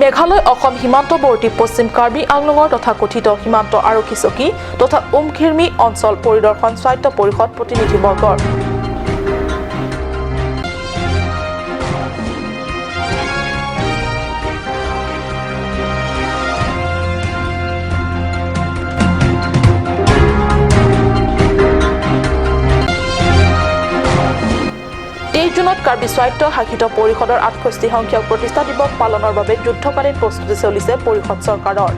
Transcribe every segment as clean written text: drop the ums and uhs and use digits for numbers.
মেঘালয় অসম সীমান্তৱৰ্তী পশ্চিম কাৰ্বি আংলঙৰ তথা কথিত সীমান্ত আৰক্ষী চকী তথা উমখিৰমি অঞ্চল পৰিদৰ্শন স্বায়ত্ত পৰিষদ প্ৰতিনিধিবৰ্গৰ। জুনত কাৰ্বি স্বায়ত্ত শাসিত পৰিষদৰ 68 সংখ্যক প্ৰতিষ্ঠা দিৱস পালনৰ বাবে যুদ্ধকালীন প্ৰস্তুতি চলিছে পৰিষদ চৰকাৰৰ।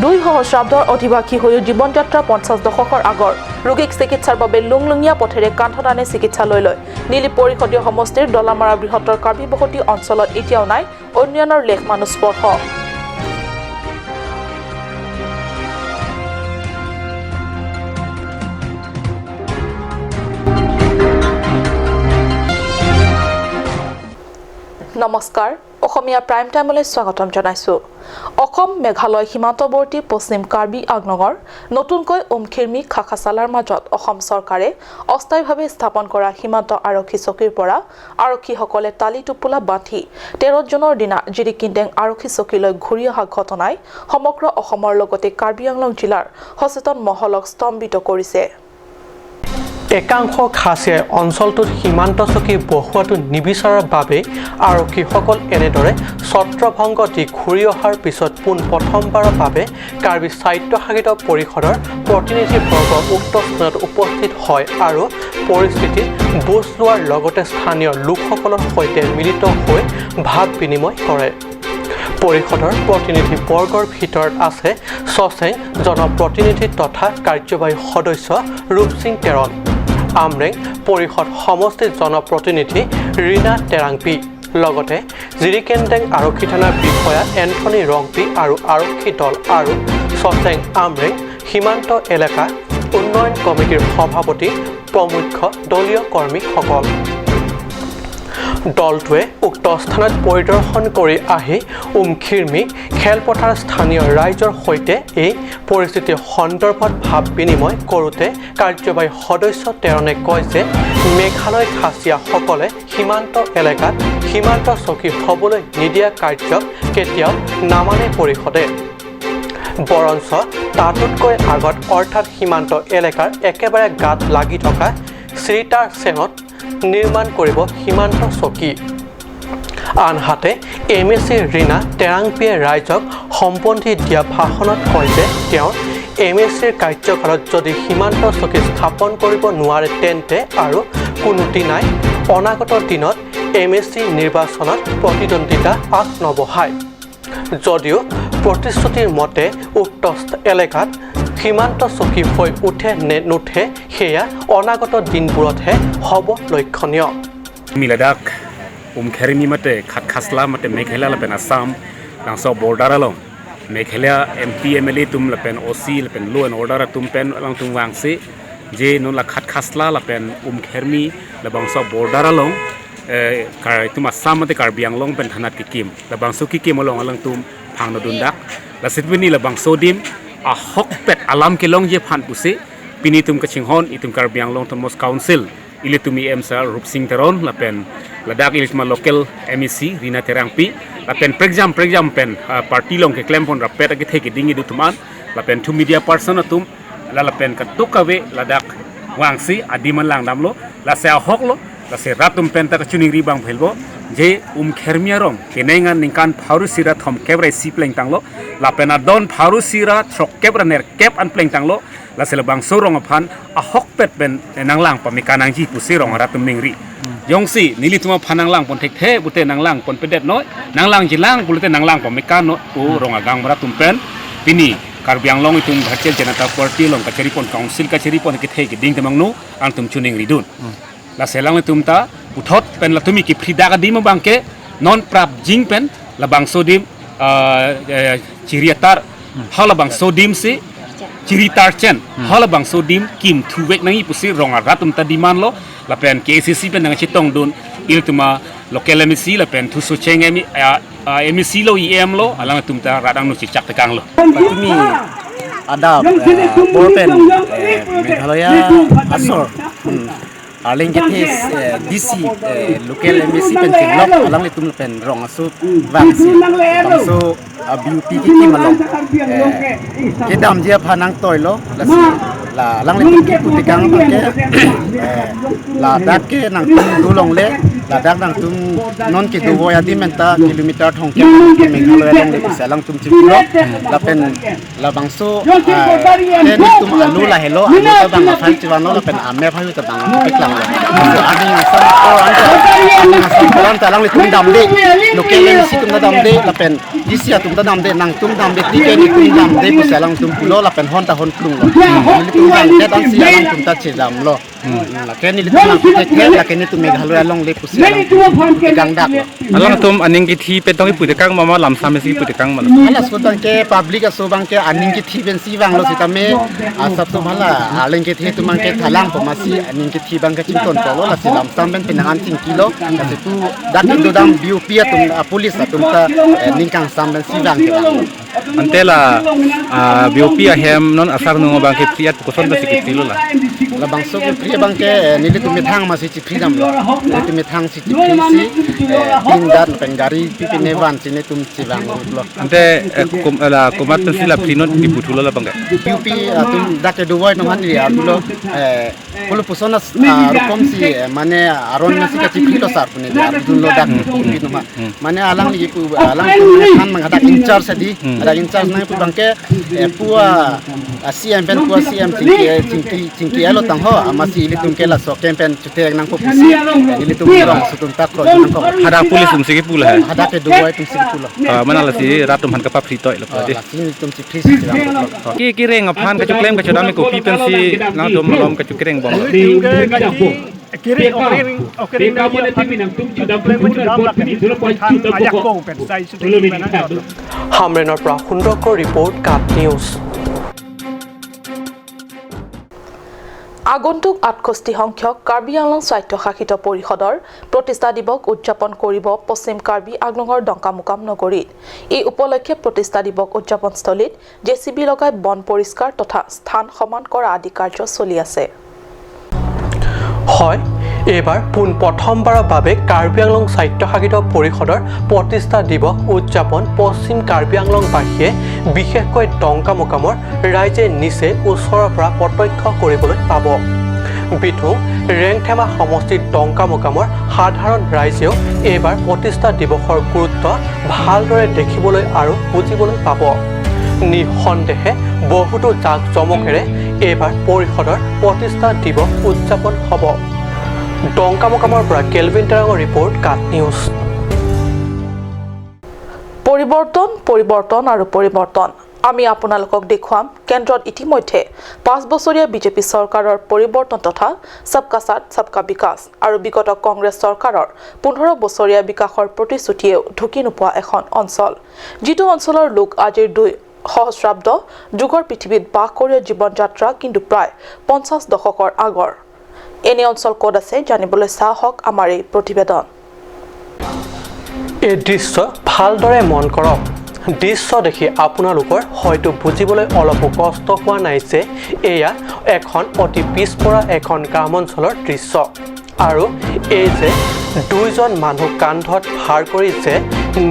দুই সহস্ৰাব্দৰ অধিবাসী হৈও জীৱনযাত্ৰা 50 দশকৰ আগৰ ৰোগীক চিকিৎসাৰ বাবে লুংলুঙীয়া পথেৰে কান্ধত আনে চিকিৎসালয়লৈ। নীলি পৰিষদীয় সমষ্টিৰ দলামাৰা বৃহত্তৰ কাৰ্বি বসতি অঞ্চলত এতিয়াও নাই উন্নয়নৰ লেখ মানুহ স্পৰ্শ। নমস্কাৰ, অসমীয়া প্ৰাইম টাইমলৈ স্বাগতম জনাইছোঁ। অসম মেঘালয় সীমান্তৱৰ্তী পশ্চিম কাৰ্বি আংলঙৰ নতুনকৈ উমখিৰমি খাখাচালাৰ মাজত অসম চৰকাৰে অস্থায়ীভাৱে স্থাপন কৰা সীমান্ত আৰক্ষী চকীৰ পৰা আৰক্ষীসকলে তালি টোপোলা বান্ধি 13 জুনৰ দিনা জিৰিকিন্দেং আৰক্ষী চকীলৈ ঘূৰি অহা ঘটনাই সমগ্ৰ অসমৰ লগতে কাৰ্বি আংলং জিলাৰ সচেতন মহলক স্তম্ভিত কৰিছে। একাংশ খাচীয়াই অঞ্চলটোত সীমান্ত চকী বহুৱাটো নিবিচৰাৰ বাবে আৰক্ষীসকল এনেদৰে ছত্ৰভংগ দি ঘূৰি অহাৰ পিছত পোনপ্ৰথমবাৰৰ বাবে কাৰ্বি স্বায়ত্তশাসিত পৰিষদৰ প্ৰতিনিধিবৰ্গ উক্ত স্থানত উপস্থিত হয় আৰু পৰিস্থিতিৰ বুজ লোৱাৰ লগতে স্থানীয় লোকসকলৰ সৈতে মিলিত হৈ ভাৱ বিনিময় কৰে। পৰিষদৰ প্ৰতিনিধিবৰ্গৰ ভিতৰত আছে চচেং জনপ্ৰতিনিধি তথা কাৰ্যবাহী সদস্য ৰূপসিং তেৰণ, আমৰেং পৰিষদ সমষ্টিৰ জনপ্ৰতিনিধি ৰীণা তেৰাংপি, লগতে জিৰিকেন্দেং আৰক্ষী থানাৰ বিষয়া এন্থনী ৰংপি আৰু আৰক্ষী দল আৰু চচেং আমৰেং সীমান্ত এলেকা উন্নয়ন কমিটিৰ সভাপতি প্ৰমুখ্য দলীয় কৰ্মীসকল। দলটোৱে উক্ত স্থানত পৰিদৰ্শন কৰি আহি উমখিৰমি খেলপথাৰ স্থানীয় ৰাইজৰ সৈতে এই পৰিস্থিতিৰ সন্দৰ্ভত ভাৱ বিনিময় কৰোঁতে কাৰ্যবাহী সদস্য তেৰণে কয় যে মেঘালয় খাচীয়াসকলে সীমান্ত এলেকাত সীমান্ত চকী হ'বলৈ নিদিয়া কাৰ্যক কেতিয়াও নামানে পৰিষদে, বৰঞ্চ তাতোতকৈ আগত অৰ্থাৎ সীমান্ত এলেকাৰ একেবাৰে গাত লাগি থকা শ্ৰীতাৰ চেঙত নিৰ্মাণ কৰিব সীমান্ত চকী। আনহাতে এম এ চি ৰীণা তেৰাংপিয়ে ৰাইজক সম্বন্ধি দিয়া ভাষণত কয় যে তেওঁ এম এ চিৰ কাৰ্যকালত যদি সীমান্ত চকী স্থাপন কৰিব নোৱাৰে তেন্তে আৰু কোনোদিনাই অনাগত দিনত এম এ চি নিৰ্বাচনত প্ৰতিদ্বন্দ্বিতা আগ নবঢ়ায়। যদিও প্ৰতিশ্ৰুতিৰ মতে উক্ত এলেকাত সীমান্ত চকী হৈ উঠে নে নুঠে সেয়া অনাগত দিনবোৰতহে হ'ব লক্ষণীয়। Ladak Umkhermi mate Khatkasla mate Meghalaya lapen Assam langso border along Meghalaya MP MLA tum lapen OC lapen law and order tum pen lang tum wangsi je no la Khatkasla lapen Umkhermi labangso border along kar tum Assam mate Karbi Anglong pen thanat kikim labangso kikim along alang tum phangna dundak la sitbini labangso dim a hok pet alam ke long je phan puse pini tum kachinghon itum Karbi Anglong Autonomous Council ili tumi M sir Rup Singh Teron lapen Ladak ili tuma local MEC Rina Terangpi lapen prexam pen party long ke claim pon rapet ake theke dingi du tuman lapen tu media person atum la lapen ka tukawe Ladak wangsi adiman lang damlo la se hok lo la se ratum pen ta chuning ri bang phelbo je Umkhermia rong kenengan ningkan pharu sira thom kebrai si pleng tanglo la pena don pharu sira throk kebra ner kep an pleng tanglo la sela bang sorong aphan a hok pet pen nanglang pa mekanang ji pusi rong ratum ningri yongsi nili tuma phanang lang pon thek the bute nanglang pon pedet no nanglang jilang bulute nanglang pa mekano u rong agang ratum pen pini Karbi Anglong itum Bharatiya Janata Party long kacheri pon council kacheri pon ke the ke ding temangnu ang tum chuning ridun la selang tum ta uthot pen la tumi ki frida ka dim bangke non prap jing pen la bang sodim chiriatar hala bang sodim si chiritar chen hala bang sodim kim thuwek nangi pusi ronga ratum ta diman lo la pen KCC pen nang chitong dun il tuma Local MEC la pen thu so cheng MEC lo EM lo alang tum ta radang no chi chak tekang lo. Tumi adab borpen Meghalaya asor arling ke this DC local MEC pen chinglok alang le tum pen rong asu wang si bangso BUP ki ki malong ke dam jia phanang toy lo la si la lang le tum ki putikang bang ke la dak ke nang tum dulong le la dak nang tum non ki du ya di menta kilometer thong ke Meghalaya long le salang tum chiplo la pen la bangso ke ni tum alu la hello alu ta bang phal chiwano la pen ame phayu ta bang piklang lo ani asam ko an ta an ta lang le tum dam de local le si tum dam de la pen disia tum dam de nang tum dam de ti ke ni tum dam de salang tum pulo la pen hon ta hon plung lo ni tum dam de dan si lang tum ta che dam lo la ke ni tum nang te ke la ke ni tum Meghalaya long le pusi gang dak lo alang tum aning ki thi pe tong i puti kang mama lam sam si puti kang mal ala so bang ke public aso bang ke aning ki thi ben si bang lo si ta me asap so bhala aleng ke thi tum ke thalang po ma si aning ki thi bang ke chin ton lo la si lam sam ben pinangan ching kilo la si tu dak do dam BUP tum police tum ta ning kang sam ben si bang ke bang ante la BUP a hem non asar no bang ke priat ko son ba si ki lo la la bang so ke pri bang ke ni le tum thang ma si chi pri dam lo le tum thang si chi pri si tin dat pen gari pi pi ne van si ne tum chi bang lo ante kum la kumat si la pri non ki puthulo la bang ke BUP tum dak ke duwai no han ri adulo pulu pusona rokom si mane aron si ka chi pri lo sar pune adun lo dak pi no ma mane alang ni pu alang tum than mang ada in charge adi ada in charge nang pu bang ke pua CM pen pua CM chingki chingki chingki alo tang ho amasi ili tum ke la so kem pen chute nang pu pusi ili tum rong sutum tak ro nang ko hada police tum si ke pula hai hada ke duwai tum si pula mana la si ratum han ka pa free toy lo pa de la si tum si free si rang ki ki reng aphan ka chuklem ka chodam ko pi pen si nang tum malom ka chukreng bom kiri okiring okiring হামৰেনৰ পৰা সুন্দৰকৰ report, কাট news. আগন্তুক 68 সংখ্যক কাৰ্বি আংলং স্বায়ত্তশাসিত পৰিষদৰ প্ৰতিষ্ঠা দিৱস উদযাপন কৰিব পশ্চিম কাৰ্বি আংলঙৰ ডংকামুকাম নগৰীত। এই উপলক্ষে প্ৰতিষ্ঠা দিৱস উদযাপনস্থলীত জেচিবি লগাই বন পৰিষ্কাৰ তথা স্থান সমান কৰা আদি কাৰ্য চলি আছে। হয়, এইবাৰ পোনপ্ৰথমবাৰৰ বাবে কাৰ্বি আংলং স্বায়ত্তশাসিত পৰিষদৰ প্ৰতিষ্ঠা দিৱস উদযাপন পশ্চিম কাৰ্বি আংলংবাসীয়ে বিশেষকৈ ডংকামুকামৰ ৰাইজে নিচেই ওচৰৰ পৰা প্ৰত্যক্ষ কৰিবলৈ পাব। বিথুং ৰেংথেমা সমষ্টিৰ ডংকামুকামৰ সাধাৰণ ৰাইজেও এইবাৰ প্ৰতিষ্ঠা দিৱসৰ গুৰুত্ব ভালদৰে দেখিবলৈ আৰু বুজিবলৈ পাব। নিঃসন্দেহে বহুতো জাক জমকেৰে এইবাৰ পৰিষদৰ প্ৰতিষ্ঠা দিৱস উদযাপন হ'ব। ডংকামুকামৰ পৰা কেলভিন তেৰাঙৰ ৰিপৰ্ট, কাট নিউজ। পৰিৱৰ্তন, পৰিৱৰ্তন আৰু পৰিৱৰ্তন। আমি আপোনালোকক দেখুৱাম কেন্দ্ৰত ইতিমধ্যে 5 বছৰীয়া বিজেপি চৰকাৰৰ পৰিৱৰ্তন তথা সবকা সাথ সবকা বিকাশ আৰু বিগত কংগ্ৰেছ চৰকাৰৰ 15 বছৰীয়া বিকাশৰ প্ৰতিশ্ৰুতিয়েও ঢুকি নোপোৱা এখন অঞ্চল, যিটো অঞ্চলৰ লোক আজিৰ 2 সহস্ৰাব্দ যুগৰ পৃথিৱীত বাস কৰি জীৱন যাত্ৰা কিন্তু প্ৰায় 50 দশকৰ আগৰ। এনে অঞ্চল ক'ত আছে জানিবলৈ চাহক আমাৰ এই প্ৰতিবেদন। এই দৃশ্য ভালদৰে মন কৰক। দৃশ্য দেখি আপোনালোকৰ হয়তো বুজিবলৈ অলপো কষ্ট হোৱা নাই যে এয়া এখন অতি পিছপৰা এখন গ্ৰামাঞ্চলৰ দৃশ্য আৰু এই যে দুইজন মানুহ কান্ধত ভাৰ কৰি যে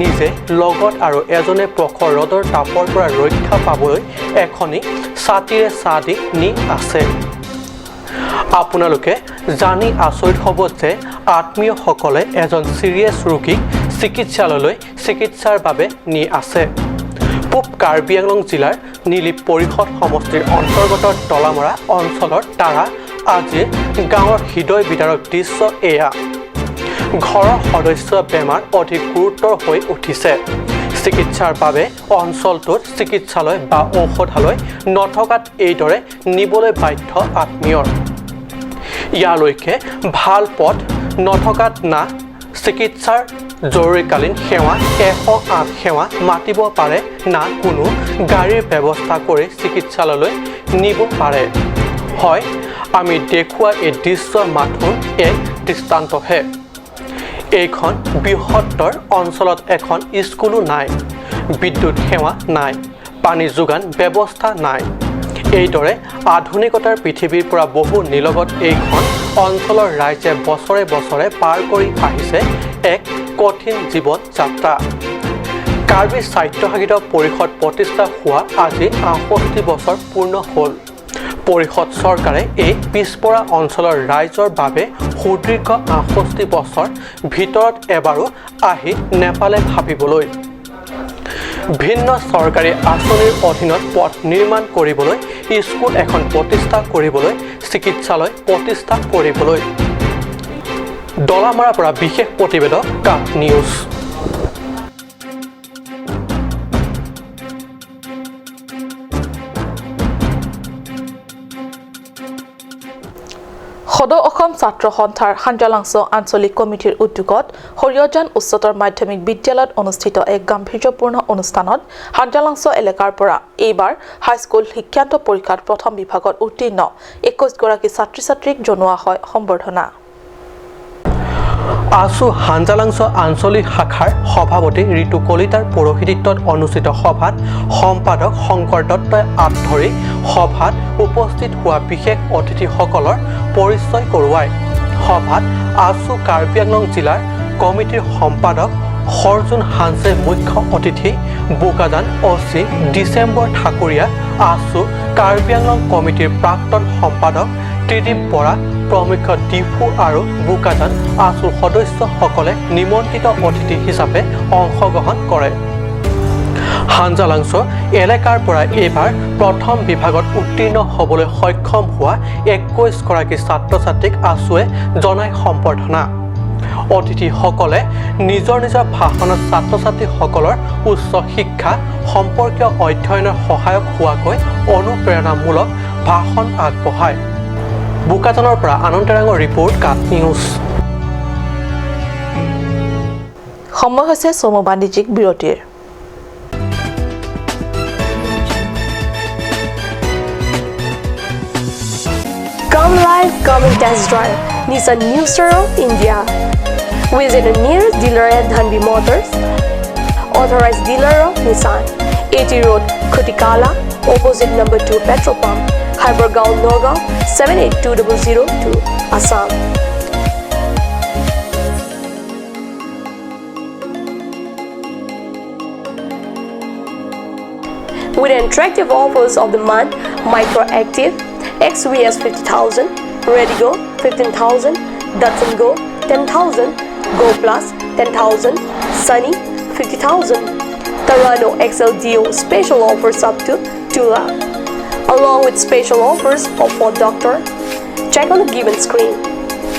নিজে লগত আৰু এজনে প্ৰখৰ ৰ'দৰ তাপৰ পৰা ৰক্ষা পাবলৈ এখনি ছাতিৰে ছাঁ দি নি আছে। আপোনালোকে জানি আচৰিত হ'ব যে আত্মীয়সকলে এজন ছিৰিয়াছ ৰোগীক চিকিৎসালয়লৈ চিকিৎসাৰ বাবে নি আছে। পূব কাৰ্বি আংলং জিলাৰ নীলিপ পৰিষদ সমষ্টিৰ অন্তৰ্গত তলামৰা অঞ্চলৰ তাৰা আজি গাঁৱৰ হৃদয় বিদাৰক দৃশ্য এয়া। ঘৰৰ সদস্য বেমাৰ অধিক গুৰুতৰ হৈ উঠিছে। চিকিৎসাৰ বাবে অঞ্চলটোত চিকিৎসালয় বা ঔষধালয় নথকাত এইদৰে নিবলৈ বাধ্য আত্মীয়ৰ। ইয়ালৈকে ভাল পথ নথকাত না চিকিৎসাৰ জৰুৰীকালীন সেৱা 108 সেৱা মাতিব পাৰে, না কোনো গাড়ীৰ ব্যৱস্থা কৰি চিকিৎসালয়লৈ নিব পাৰে। হয়, আমি দেখুওৱা এই দৃশ্য মাথোন এক দৃষ্টান্তহে। এইখন বৃহত্তৰ অঞ্চলত এখন স্কুলো নাই, বিদ্যুৎ সেৱা নাই, পানী যোগান ব্যৱস্থা নাই। এইদৰে আধুনিকতাৰ পৃথিৱীৰ পৰা বহু নিলগত এইখন অঞ্চলৰ ৰাইজে বছৰে বছৰে পাৰ কৰি আহিছে এক কঠিন জীৱন যাত্ৰা। কাৰ্বি স্বায়ত্তশাসিত পৰিষদ প্ৰতিষ্ঠা হোৱা আজি 68 বছৰ পূৰ্ণ হ'ল। পৰিষদ চৰকাৰে এই পিছপৰা অঞ্চলৰ ৰাইজৰ বাবে সুদীৰ্ঘ 68 বছৰ ভিতৰত এবাৰো আহি নেপালে ভাবিবলৈ। ভিন্ন চৰকাৰী আঁচনিৰ অধীনত পথ নিৰ্মাণ কৰিবলৈ, স্কুল এখন প্ৰতিষ্ঠা কৰিবলৈ, চিকিৎসালয় প্ৰতিষ্ঠা কৰিবলৈ। দলামাৰাৰ পৰা বিশেষ প্ৰতিবেদক, কাপ নিউজ। সদৌ অসম ছাত্ৰ সন্থাৰ হাঞ্জালাংছ আঞ্চলিক কমিটিৰ উদ্যোগত সৰিয়হজান উচ্চতৰ মাধ্যমিক বিদ্যালয়ত অনুষ্ঠিত এক গাম্ভীৰ্যপূৰ্ণ অনুষ্ঠানত হাঞ্জালাংছ এলেকাৰ পৰা এইবাৰ হাইস্কুল শিক্ষান্ত পৰীক্ষাত প্ৰথম বিভাগত উত্তীৰ্ণ 21 গৰাকী ছাত্ৰী ছাত্ৰীক জনোৱা হয় সম্বৰ্ধনা। আছু হাঞ্জালাংছ আঞ্চলিক শাখাৰ সভাপতি ঋতু কলিতাৰ পৌৰোহিত্যত অনুষ্ঠিত সভাত সম্পাদক শংকৰ দত্তই আঁত ধৰি সভাত উপস্থিত হোৱা বিশেষ অতিথিসকলৰ পৰিচয় কৰোৱায়। সভাত আছু কাৰ্বি আংলং জিলাৰ কমিটিৰ সম্পাদক হৰজুন হাঞ্চে মুখ্য অতিথি, বোকাজান অ' চি ডিচেম্বৰ ঠাকুৰীয়া, আছু কাৰ্বি আংলং কমিটিৰ প্ৰাক্তন সম্পাদক ত্ৰিদীপ বৰা প্ৰমুখ্য ডিফু আৰু বোকাজান আছুৰ সদস্যসকলে নিমন্ত্ৰিত অতিথি হিচাপে অংশগ্ৰহণ কৰে। হাঞ্জালাংছ এলেকাৰ পৰা এইবাৰ প্ৰথম বিভাগত উত্তীৰ্ণ হ'বলৈ সক্ষম হোৱা 21 গৰাকী ছাত্ৰ ছাত্ৰীক আছুৱে জনাই সম্বৰ্ধনা। অতিথিসকলে নিজৰ নিজৰ ভাষণত ছাত্ৰ ছাত্ৰীসকলৰ উচ্চ শিক্ষা সম্পৰ্কীয় অধ্যয়নৰ সহায়ক হোৱাকৈ অনুপ্ৰেৰণামূলক ভাষণ আগবঢ়ায়। বোকাজানৰ পৰা আনন্দ তেৰাঙৰ ৰিপৰ্ট, কাট নিউজ। সময় হৈছে চমু বাণিজ্যিক বিৰতিৰ। Come live, come and test drive Nissan New Star of India. Visit the nearest dealer at Dhanbi Motors, authorized dealer of Nissan, AT Road, Khutikala, opposite number 2 petrol pump, Haibargaon, Nagaon, 782002, Assam. With attractive offers of the month, Micro Active, XVS 50,000, Redigo 15,000, Datsun Go 10,000, Go Plus 10,000, Sunny 50,000, Terrano XLDO special offers up to 2 lakh, along with special offers of Ford Doctor. Check on the given screen.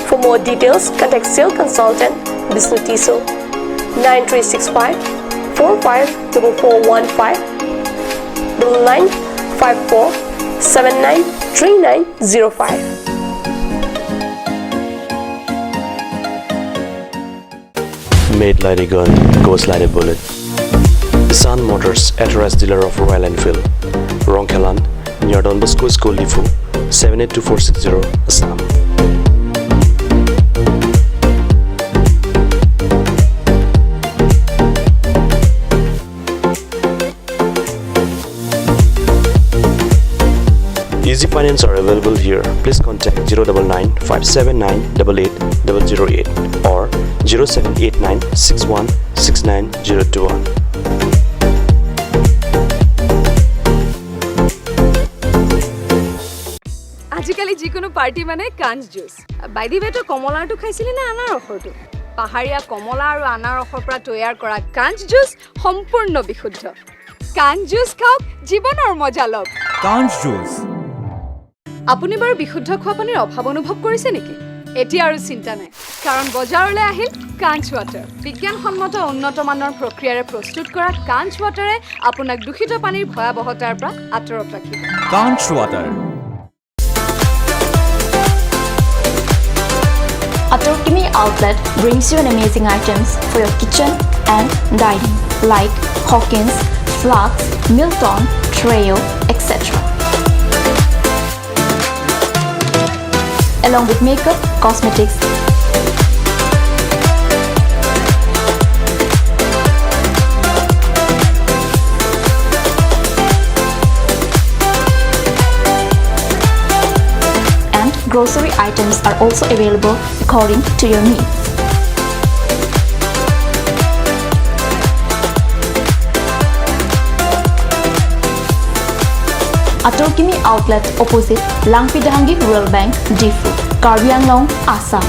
For more details, contact sales consultant Bishnu Tiso 9365 454415 9954 793905. Made like a gun, goes like a bullet. Sun Motors, authorized dealer of Royal Enfield, Rongkhelan, near Don Bosco School, Diphu, 782460, Assam. Easy finance are available here. Please contact 099 579 88008 or 0789 61 69021. আজিকালি যিকোনো party মানে কাঞ্চ juice. By the ৱে, তই কমলাৰটো খাইছিলি নে আনাৰসৰটো? পাহাৰীয়া কমলা আৰু আনাৰসৰ পৰা তৈয়াৰ কৰা কাঞ্চ জুচ সম্পূৰ্ণ বিশুদ্ধ। কাঞ্চ জুচ খাওক, জীৱনৰ মজা লওক। কাঞ্চ জুচ। আপুনি বাৰু বিশুদ্ধ খোৱা পানীৰ অভাৱ অনুভৱ কৰিছে নেকি? এতিয়া আৰু চিন্তা নাই, কাৰণ বজাৰলৈ আহিল কাঞ্চ ৱাটাৰ। বিজ্ঞানসন্মত উন্নত মানৰ প্ৰক্ৰিয়াৰে প্ৰস্তুত কৰা কাঞ্চ ৱাটাৰে আপোনাক দূষিত পানীৰ ভয়াৱহতাৰ পৰা আঁতৰত ৰাখিব। কাঞ্চ water. Atorkimi Outlet brings you an amazing items for your kitchen and dining like Hawkins, Flux, Milton, Treo, etc. Along with makeup, cosmetics, Grocery items are also available according to your needs. Atorkimi outlet opposite Langpidahangi Rural Bank, Diphu, Karbi Anglong, Assam.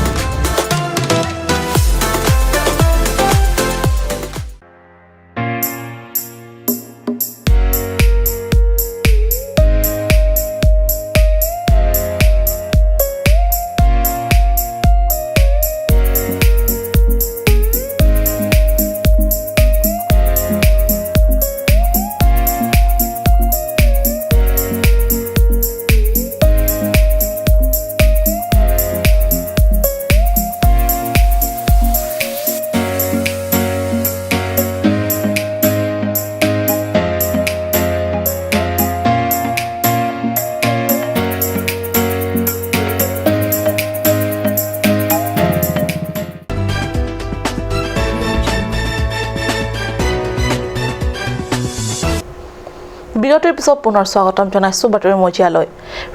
বিৰতিৰ পিছত পুনৰ স্বাগতম জনাইছো বাতৰি মজিয়ালৈ।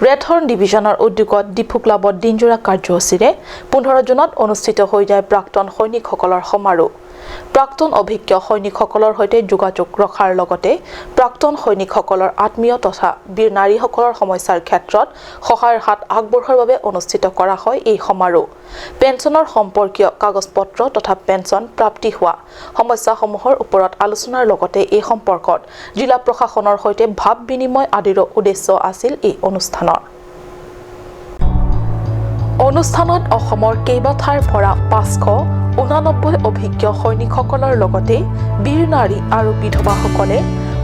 Red horn ডিভিজনৰ উদ্যোগত ডিফু ক্লাবত দিনজোৰা কাৰ্যসূচীৰে 15 জুনত অনুষ্ঠিত হৈ যায় প্ৰাক্তন সৈনিকসকলৰ সমাৰোহ। প্ৰাক্তন অভিজ্ঞ সৈনিকসকলৰ সৈতে যোগাযোগ ৰখাৰ লগতে প্ৰাক্তন সৈনিকসকলৰ আত্মীয় তথা বীৰ নাৰীসকলৰ সমস্যাৰ ক্ষেত্ৰত সহায়ৰ হাত আগবঢ়োৱাৰ বাবে অনুষ্ঠিত কৰা হয় এই সমাৰোহ। পেঞ্চনৰ সম্পৰ্কীয় কাগজ পত্ৰ তথা পেঞ্চন প্ৰাপ্তি হোৱা সমস্যাসমূহৰ ওপৰত আলোচনাৰ লগতে এই সম্পৰ্কত জিলা প্ৰশাসনৰ সৈতে ভাৱ বিনিময় আদিৰো উদ্দেশ্য আছিল এই অনুষ্ঠানৰ। অনুষ্ঠানত অসমৰ কেইবা ঠাইৰ পৰা 589 অভিজ্ঞ সৈনিকসকলৰ লগতে বীৰ নাৰী আৰু বিধৱাসকলে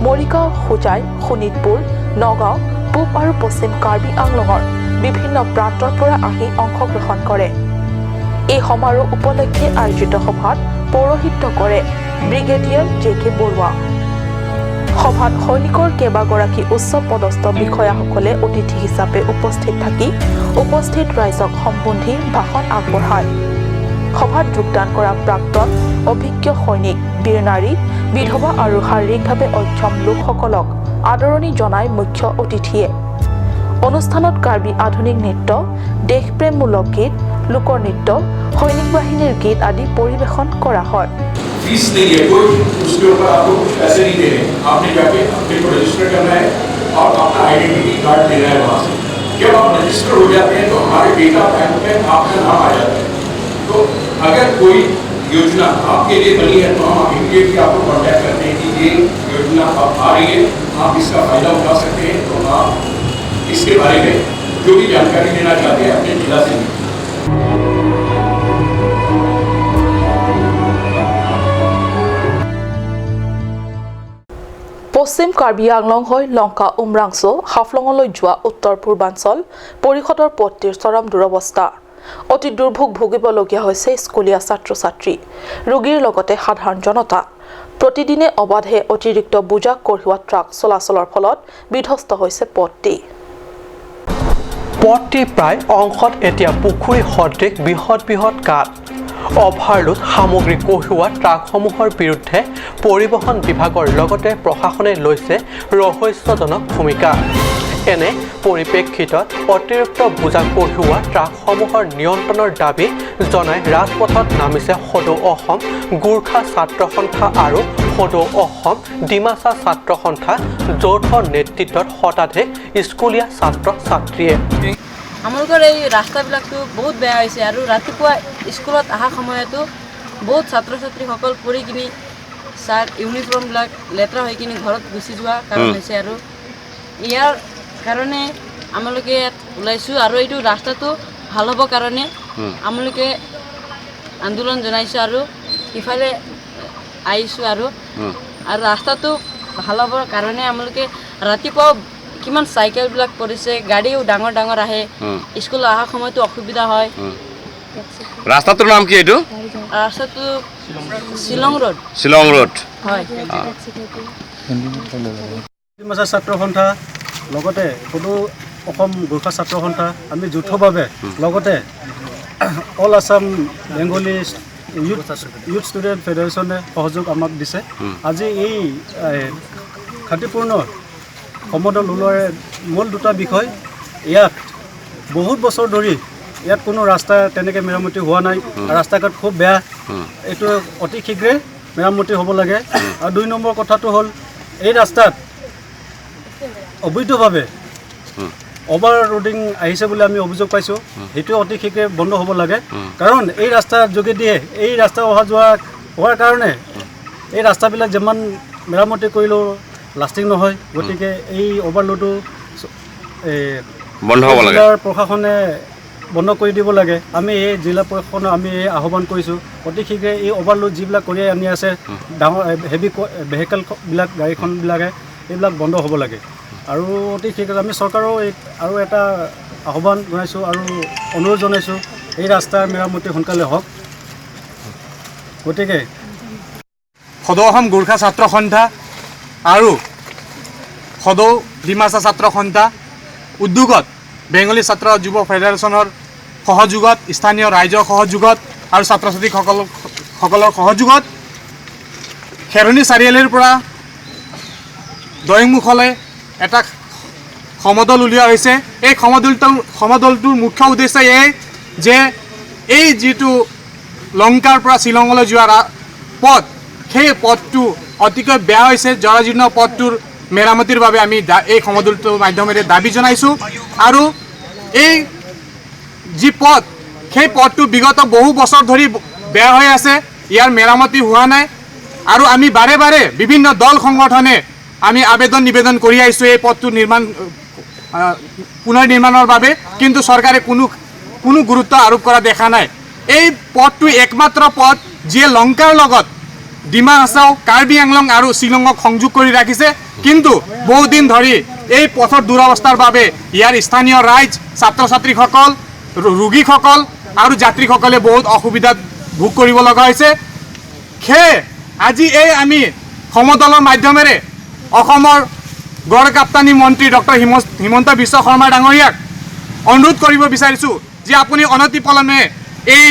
মৰিগাঁও, হোজাই, শোণিতপুৰ, নগাঁও, পূব আৰু পশ্চিম কাৰ্বি আংলঙৰ বিভিন্ন প্ৰান্তৰ পৰা আহি অংশগ্ৰহণ কৰে। এই সমাৰোহ উপলক্ষে আয়োজিত সভাত পৌৰোহিত্য কৰে ব্ৰিগেডিয়াৰ জে কে বৰুৱা। সভাত সৈনিকৰ কেইবাগৰাকী উচ্চ পদস্থ বিষয়াসকলে অতিথি হিচাপে উপস্থিত থাকি উপস্থিত ৰাইজক সম্বোধি ভাষণ আগবঢ়ায়। সভাত যোগদান কৰা প্ৰাক্তন অভিজ্ঞ সৈনিক, বীৰ নাৰী, বিধৱা আৰু শাৰীৰিকভাৱে অক্ষম লোকসকলক আদৰণি জনায় মুখ্য অতিথিয়ে। অনুষ্ঠানত কাৰ্বি আধুনিক নৃত্য, দেশপ্ৰেমমূলক গীত, লোকনৃত্য, সৈনিক বাহিনীৰ গীত আদি পৰিৱেশন কৰা হয়। फीस नहीं है कोई, उसके ऊपर आपको कुछ पैसे नहीं देने, आपने जाके अपने को रजिस्टर करना है और अपना आइडेंटिटी कार्ड लेना है वहाँ से। जब आप रजिस्टर हो जाते हैं तो हमारे डेटा बैंक में आपका नाम आ जाता है। तो अगर कोई योजना आपके लिए बनी है तो हम इमीडिएटली आपको कॉन्टैक्ट करते हैं कि ये योजना अब आ रही है, आप इसका फ़ायदा उठा सकते हैं। तो आप इसके बारे में जो भी जानकारी लेना चाहते हैं अपने जिला से लीजिए। পশ্চিম কাৰ্বি আংলং হৈ লংকা উমৰাংচো হাফলঙলৈ যোৱা উত্তৰ পূৰ্বাঞ্চল পৰিষদৰ পথটিৰ চৰম দুৰৱস্থা। অতি দুৰ্ভোগ ভুগিবলগীয়া হৈছে স্কুলীয়া ছাত্ৰ ছাত্ৰী, ৰোগীৰ লগতে সাধাৰণ জনতা। প্ৰতিদিনে অবাধে অতিৰিক্ত বোজা কঢ়িওৱা ট্ৰাক চলাচলৰ ফলত বিধ্বস্ত হৈছে পথটি। পথটি প্ৰায় অংশত এতিয়া পুখুৰী সদৃশ বৃহৎ বৃহৎ গাঁত। অভাৰলোড সামগ্ৰী কঢ়িওৱা ট্ৰাকসমূহৰ বিৰুদ্ধে পৰিবহণ বিভাগৰ লগতে প্ৰশাসনে লৈছে ৰহস্যজনক ভূমিকা। এনে পৰিপ্ৰেক্ষিতত অতিৰিক্ত বোজা কঢ়িওৱা ট্ৰাকসমূহৰ নিয়ন্ত্ৰণৰ দাবী জনাই ৰাজপথত নামিছে সদৌ অসম গোৰ্খা ছাত্ৰ সন্থা আৰু সদৌ অসম ডিমাচা ছাত্ৰ সন্থা যৌথ নেতৃত্বত শতাধিক স্কুলীয়া ছাত্ৰ ছাত্ৰীয়ে। আমালোকৰ এই ৰাস্তাবিলাকতো বহুত বেয়া হৈছে আৰু ৰাতিপুৱা স্কুলত অহা সময়তো বহুত ছাত্ৰ ছাত্ৰীসকল পৰি কিনি চাৰ্ট ইউনিফৰ্মবিলাক লেতেৰা হৈ কিনি ঘৰত গুচি যোৱা কাৰণ হৈছে আৰু ইয়াৰ কাৰণে আমালোকে ইয়াত ওলাইছোঁ আৰু এইটো ৰাস্তাটো ভাল হ'বৰ কাৰণে আমালোকে আন্দোলন জনাইছোঁ আৰু ইফালে আহিছোঁ আৰু আৰু ৰাস্তাটো ভাল হ'বৰ কাৰণে আমালোকে ৰাতিপুৱাও কিমান চাইকেলবিলাক পৰিছে, গাড়ীও ডাঙৰ ডাঙৰ আহে, স্কুল অহা সময়তো অসুবিধা হয়। ৰাস্তাটোৰ নাম কি? এইটো ৰাস্তাটো শ্বিলং ৰোড। শ্বিলং ৰোড হয়। ডিমাচা ছাত্ৰ সন্থা লগতে সদৌ অসম গোৰ্খা ছাত্ৰ সন্থা আমি যৌথভাৱে লগতে all Assam Bengali youth student ফেডাৰেশ্যনে সহযোগ আমাক দিছে। আজি এই শান্তিপূৰ্ণ সমদল ওলোৱাৰ মূল দুটা বিষয়, ইয়াত বহুত বছৰ ধৰি ইয়াত কোনো ৰাস্তা তেনেকৈ মেৰামতি হোৱা নাই, ৰাস্তা ঘাট খুব বেয়া, এইটো অতি শীঘ্ৰে মেৰামতি হ'ব লাগে। আৰু 2 নম্বৰ কথাটো হ'ল এই ৰাস্তাত অবৈধভাৱে অভাৰ ৰোডিং আহিছে বুলি আমি অভিযোগ পাইছোঁ, সেইটো অতি শীঘ্ৰে বন্ধ হ'ব লাগে। কাৰণ এই ৰাস্তাৰ যোগেদিয়ে এই ৰাস্তা অহা যোৱা হোৱাৰ কাৰণে এই ৰাস্তাবিলাক যিমান মেৰামতি কৰিলেও লাষ্টিং নহয়, গতিকে এই অভাৰলোডো বন্ধ হ'ব লাগে, জিলাৰ প্ৰশাসনে বন্ধ কৰি দিব লাগে। আমি এই জিলা প্ৰশাসনক আমি এই আহ্বান কৰিছোঁ, অতি শীঘ্ৰে এই অভাৰলোড যিবিলাক কঢ়িয়াই আনি আছে ডাঙৰ হেভি ভেহিকেলবিলাক, গাড়ীখনবিলাকে, এইবিলাক বন্ধ হ'ব লাগে। আৰু অতি শীঘ্ৰে আমি চৰকাৰৰো এই আৰু এটা আহ্বান জনাইছোঁ আৰু অনুৰোধ জনাইছোঁ, এই ৰাস্তাৰ মেৰামতি সোনকালে হওক। গতিকে সদৌ অসম গোৰ্খা ছাত্ৰ সন্থা আৰু সদৌ ডিমাচা ছাত্ৰ সন্থা উদ্যোগত বেংগলী ছাত্ৰ যুৱ ফেডাৰেশ্যনৰ সহযোগত, স্থানীয় ৰাইজৰ সহযোগত আৰু ছাত্ৰ ছাত্ৰীসকলৰ সহযোগত খেৰণি চাৰিআলিৰ পৰা দৈংমুখলৈ এটা সমদল উলিওৱা হৈছে। এই সমদলটোৰ মুখ্য উদ্দেশ্য এয়াই যে এই যিটো লংকাৰ পৰা শ্বিলঙলৈ যোৱা পথ, সেই পথটো অতিকৈ বেয়া হৈছে। জৰাজীৰ্ণ পথটোৰ মেৰামতিৰ বাবে আমি এই সমদলটোৰ মাধ্যমেৰে দাবী জনাইছোঁ। আৰু এই যি পথ, সেই পথটো বিগত বহু বছৰ ধৰি বেয়া হৈ আছে, ইয়াৰ মেৰামতি হোৱা নাই। আৰু আমি বাৰে বাৰে বিভিন্ন দল সংগঠনে আমি আবেদন নিবেদন কৰি আহিছোঁ এই পথটো পুনৰ নিৰ্মাণৰ বাবে, কিন্তু চৰকাৰে কোনো গুৰুত্ব আৰোপ কৰা দেখা নাই। এই পথটো একমাত্ৰ পথ যিয়ে লংকাৰ লগত ডিমা হাছাও, কাৰ্বি আংলং আৰু শ্বিলঙক সংযোগ কৰি ৰাখিছে। কিন্তু বহুদিন ধৰি এই পথৰ দুৰৱস্থাৰ বাবে ইয়াৰ স্থানীয় ৰাইজ, ছাত্ৰ ছাত্ৰীসকল, ৰোগীসকল আৰু যাত্ৰীসকলে বহুত অসুবিধাত ভোগ কৰিব লগা হৈছে। সেয়ে আজি এই আমি সমদলৰ মাধ্যমেৰে অসমৰ গড় কাপ্তানি মন্ত্ৰী ডক্টৰ হিমন্ত বিশ্ব শৰ্মা ডাঙৰীয়াক অনুৰোধ কৰিব বিচাৰিছোঁ যে আপুনি অনতিপলমে এই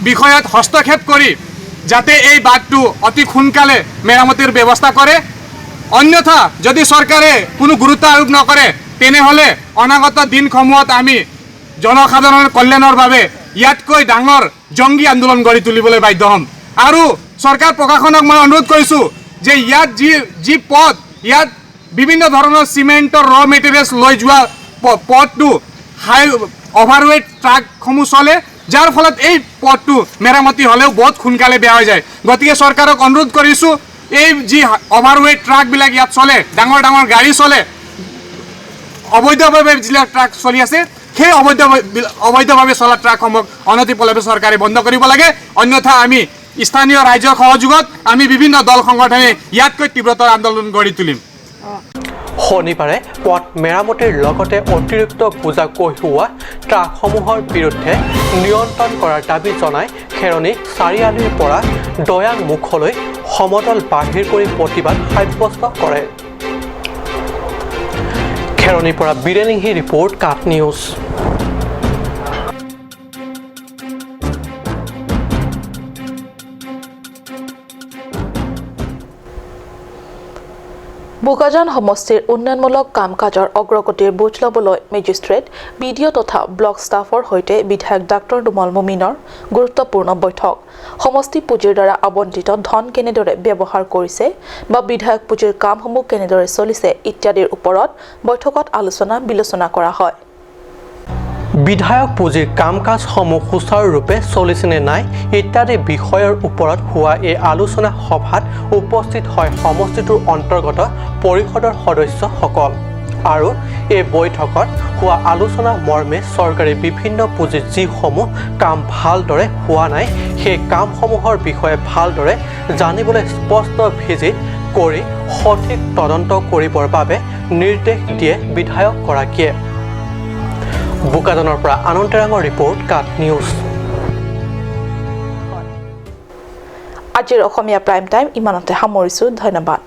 বিষয়ত হস্তক্ষেপ কৰি যাতে এই বাটটো অতি সোনকালে মেৰামতিৰ ব্যৱস্থা কৰে। অন্যথা যদি চৰকাৰে কোনো গুৰুত্ব আৰোপ নকৰে, তেনেহ'লে অনাগত দিনসমূহত আমি জনসাধাৰণৰ কল্যাণৰ বাবে ইয়াতকৈ ডাঙৰ জংগী আন্দোলন গঢ়ি তুলিবলৈ বাধ্য হ'ম। আৰু চৰকাৰ প্ৰশাসনক মই অনুৰোধ কৰিছোঁ যে ইয়াত যি পথ, ইয়াত বিভিন্ন ধৰণৰ চিমেণ্টৰ ৰ মেটেৰিয়েলছ লৈ যোৱা পথটো হাই অভাৰৱেইট ট্ৰাকসমূহ চলে, যাৰ ফলত এই পথটো মেৰামতি হ'লেও বহুত সোনকালে বেয়া হৈ যায়। গতিকে চৰকাৰক অনুৰোধ কৰিছোঁ, এই যি অভাৰৱেইট ট্ৰাকবিলাক ইয়াত চলে, ডাঙৰ ডাঙৰ গাড়ী চলে, অবৈধভাৱে যিবিলাক ট্ৰাক চলি আছে, সেই অবৈধভাৱে চলা ট্ৰাকসমূহ অনতিপলমে চৰকাৰে বন্ধ কৰিব লাগে। অন্যথা আমি স্থানীয় ৰাইজৰ সহযোগত আমি বিভিন্ন দল সংগঠনে ইয়াতকৈ তীব্ৰতৰ আন্দোলন গঢ়ি তুলিম। শনিবাৰে পথ মেৰামতিৰ লগতে অতিৰিক্ত বোজা কঢ়িওৱা ট্ৰাকসমূহৰ বিৰুদ্ধে নিয়ন্ত্ৰণ কৰাৰ দাবী জনাই খেৰণি চাৰিআলিৰ পৰা দয়াং মুখলৈ সমদল বাহিৰ কৰি প্ৰতিবাদ সাব্যস্ত কৰে। খেৰণিৰ পৰা বীৰেণিংহী ৰিপৰ্ট, কাট নিউজ। বোকাজান সমষ্টিৰ উন্নয়নমূলক কাম কাজৰ অগ্ৰগতিৰ বুজ ল'বলৈ মেজিষ্ট্ৰেট, বি ডি অ' তথা ব্লক ষ্টাফৰ সৈতে বিধায়ক ডাক্তৰ নোমল মুমিনৰ গুৰুত্বপূৰ্ণ বৈঠক। সমষ্টি পুঁজিৰ দ্বাৰা আবণ্টিত ধন কেনেদৰে ব্যৱহাৰ কৰিছে বা বিধায়ক পুঁজিৰ কামসমূহ কেনেদৰে চলিছে ইত্যাদিৰ ওপৰত বৈঠকত আলোচনা বিলোচনা কৰা হয়। বিধায়ক পুঁজিৰ কাম কাজসমূহ সুচাৰুৰূপে চলিছেনে নাই ইত্যাদি বিষয়ৰ ওপৰত হোৱা এই আলোচনা সভাত উপস্থিত হয় সমষ্টিটোৰ অন্তৰ্গত পৰিষদৰ সদস্যসকল। আৰু এই বৈঠকত হোৱা আলোচনা মৰ্মে চৰকাৰী বিভিন্ন পুঁজিত যিসমূহ কাম ভালদৰে হোৱা নাই সেই কামসমূহৰ বিষয়ে ভালদৰে জানিবলৈ স্পষ্ট ভিজিট কৰি সঠিক তদন্ত কৰিবৰ বাবে নিৰ্দেশ দিয়ে বিধায়কগৰাকীয়ে। বোকাজানৰ পৰা আনন্দ তেৰাঙৰ ৰিপৰ্ট, কাট নিউজ। আজিৰ অসমীয়া প্ৰাইম টাইম ইমানতে সামৰিছোঁ। ধন্যবাদ।